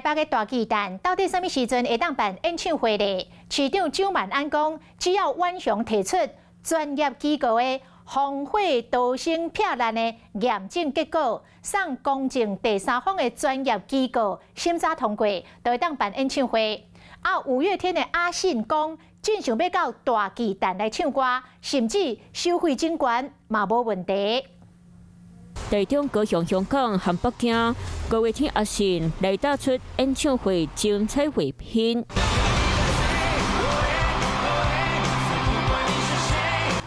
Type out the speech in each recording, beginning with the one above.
北的大巨蛋到底啥物時陣會當辦演唱會咧？市長蔣萬安講，只要遠雄提出專業機構的防火逃生避難的驗證結果，送公正第三方的專業機構審查通過，就會當辦演唱會。啊，五月天的阿信講，真想欲到大巨蛋來唱歌，甚至收費真懸嘛無問題。台中、高雄、香港和北京，五月天阿信來打出演唱會精彩繪品。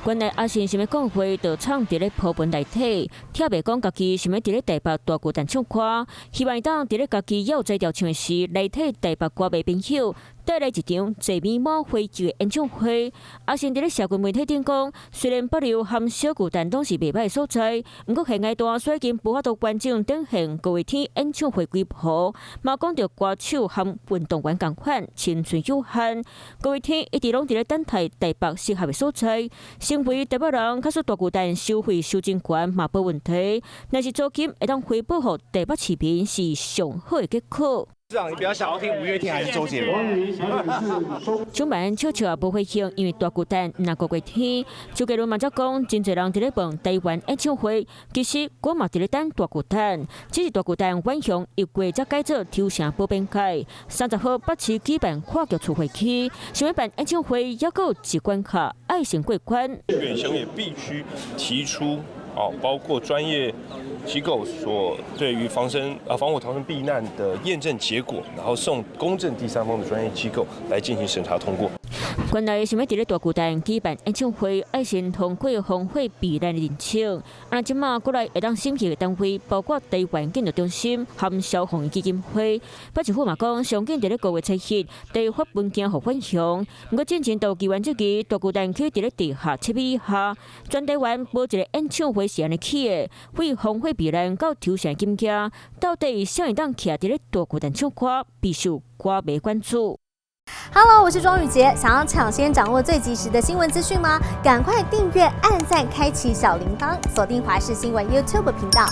原來阿信想欲講話，就藏佇咧鋪盤內底，特別講家己想欲佇咧台北大巨蛋唱歌，希望會當佇咧家己猶有才調唱的時，來替台北歌迷朋友帶來一場坐美滿飛機的演唱會。阿信佇咧社群媒體頂講，雖然北流和小巨蛋攏是袂䆀的所在，毋過現階段雖然無法度完整展現五月天演唱會規模，嘛講著歌手和運動員仝款，青春有限。五月天一直攏佇咧等待台北適合的所在。成為台北人，假使大巨蛋收費收真懸嘛無問題，若是租金會當回報予台北市民是上好的結果。市長，你比較想要聽五月天還是周杰倫？蔣萬安笑笑也無回應，因為大巨蛋毋若五月天。周杰倫嘛則講，真濟人佇咧問台灣演唱會，其實我嘛佇咧等大巨蛋，只是大巨蛋遠雄一過才改做頭城步邊界。30號北市舉辦跨局聚會區，想欲辦演唱會，猶閣有一關卡愛先過關。遠雄也必須提出哦，包括專業機構所對於防身啊防火逃生避難的驗證結果，然後送公正第三方的專業機構來進行審查通過。原來想欲佇咧大巨蛋舉辦演唱會，愛先通過防火避難的認證。啊，這馬過來會當審核的單位，包括台灣建築中心和消防基金會。北市府嘛講，上緊佇咧5月7日提發文件予遠雄。毋過進前都議員質疑，大巨蛋起佇咧地下7米以下，全台灣無一個演唱會是按呢起的，為防火避難到頭城金價，到底啥會當徛佇咧大巨蛋唱歌，備受歌迷關注。 Hello，我是莊宇傑，想要搶先掌握最及時的新聞資訊嗎？趕快訂閱、按讚、開啟小鈴鐺，鎖定華視新聞 YouTube 頻道。